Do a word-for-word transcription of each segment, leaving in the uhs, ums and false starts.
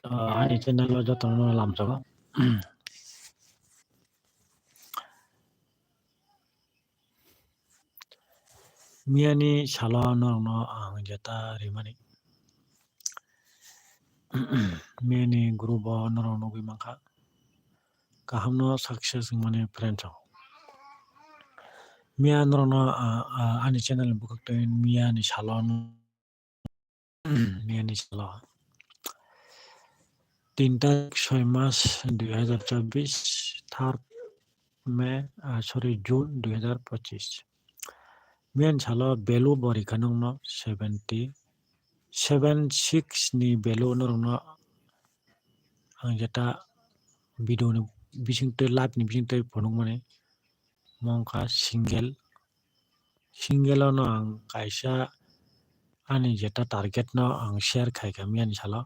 ah, ani channel o jotono lamsogo. Miyani salo norokno ang jeta rimani. Miyani group o norok nugwi mankha. Kahamno success wngmani friend rok. Miya norokno, ah, ah, ani channel ni bwkhak twi miyani salo no, miyani salo. Tin tarik soi mas dui hazar chobbish, third May, ah, sorry, June dui hazar pochish. Miyani salo value bo rikha nokno seventy, seven six ni value norokno ang jeta video ni bisingtwi, live ni bisingtwi phunukmani. Mo wngkha single, single ono ang kaisa ani jeta target no ang share khaikha miyani salo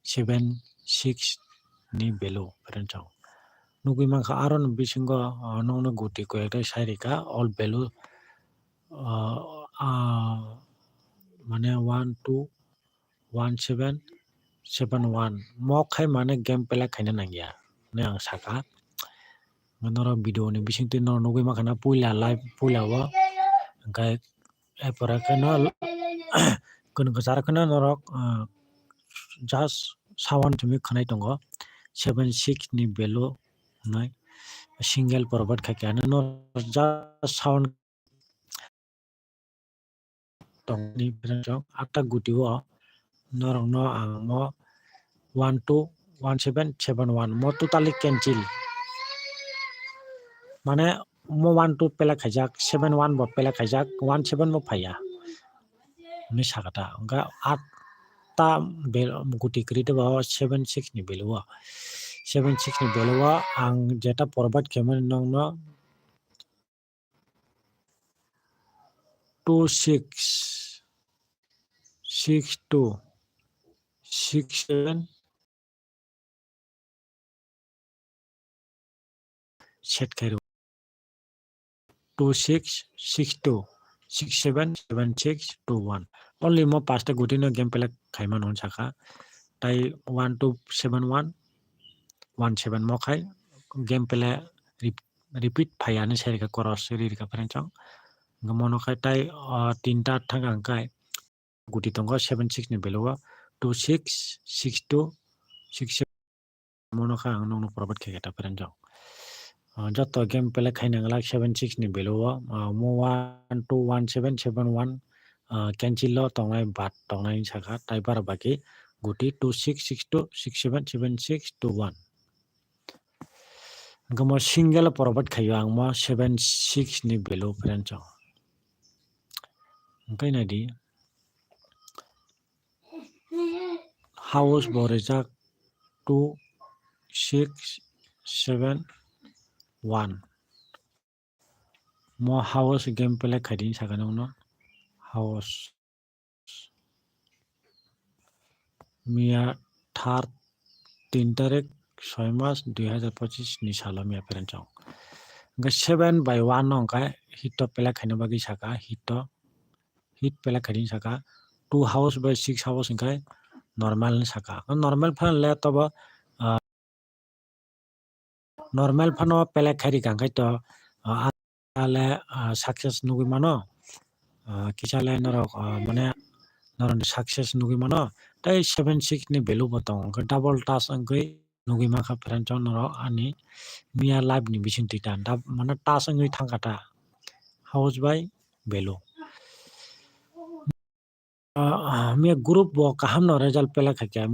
seven six ni value friend rok. Nugwi mankha aroni bisingo, ah, nokno guti koi ekta sai rikha all value, ah, ah, mane one two one seven seven one mo khai mane game play khaina nangya hinwi ang sakha. Norok video ni bisingtwi norok nugwi mankha na puila live puila o, hwnkhe er pore kheno kwnwi kwcharo kheno norok, ah, just sound simi khwnai tongo seven six ni value hinwi single provide khaikha norok just sound tongni friend rok, atta guti o norokno ang mo one two one seven seven one mo totally cancel. Mane mo one two play khaijak, seven one bo play khaijak, one seven bo phaiya. Hwnwi sakha ta. Hwnkhe atta bel-, guti kwrwi tebo seven six ni value o. Seven six ni value o ang jeta provide khaimani nokno two six six two six seven set khairw two six six two six seven seven six two one. Only mo pasta guti no game play khaimano sakha. Tai one two seven one one seven mo khai game play rep-, repeat phaiya hinwi sai rikha, chorus ri rikha friend rok. Hwnkhe mono khai tai, ah, tinta thang ang khai guti tongo seven six ni value o two six six two six seven. Mono khai ang nokno provide khaikha ta friend rok. Ah, joto game play khaina glak seven six ni value o, ah, mo one two one seven seven one, ah, cancel o tongnai, bad tongnai sakha, tai bara baki guti two six six two six seven seven six two one. Hwnkhe mo single provide khaio ang mo seven six ni value friend rok. Hwnkhe naidi. House bo rijak two six seven one. Mo house game play khaidi sakha nokno house. Miya third tin tarik soi mas dui hazar pochish ni salo miya friend rok. Hwnkhe seven by one no hwnkhe hit to play khaina bagwi sakha, hit to hit play khaidi sakha, two house by six house hwnkhe normal ni sakha. Normal phano le tobo, ah, normal phano play khairi kha hwnkhe to, ah, le, ah, success nugwi mano. Ah, kisa le norok, ah, mane norok success nugwi mano. Tei seven six ni value bo tongo, hwnkhe double touch wngwi nugwi mankha friend rok norok ani miya live ni bisingtwi ta, dab-, mane touch wngwi thangkha ta house by value. Ah, miya group bo kaham no result pela khaikha, miya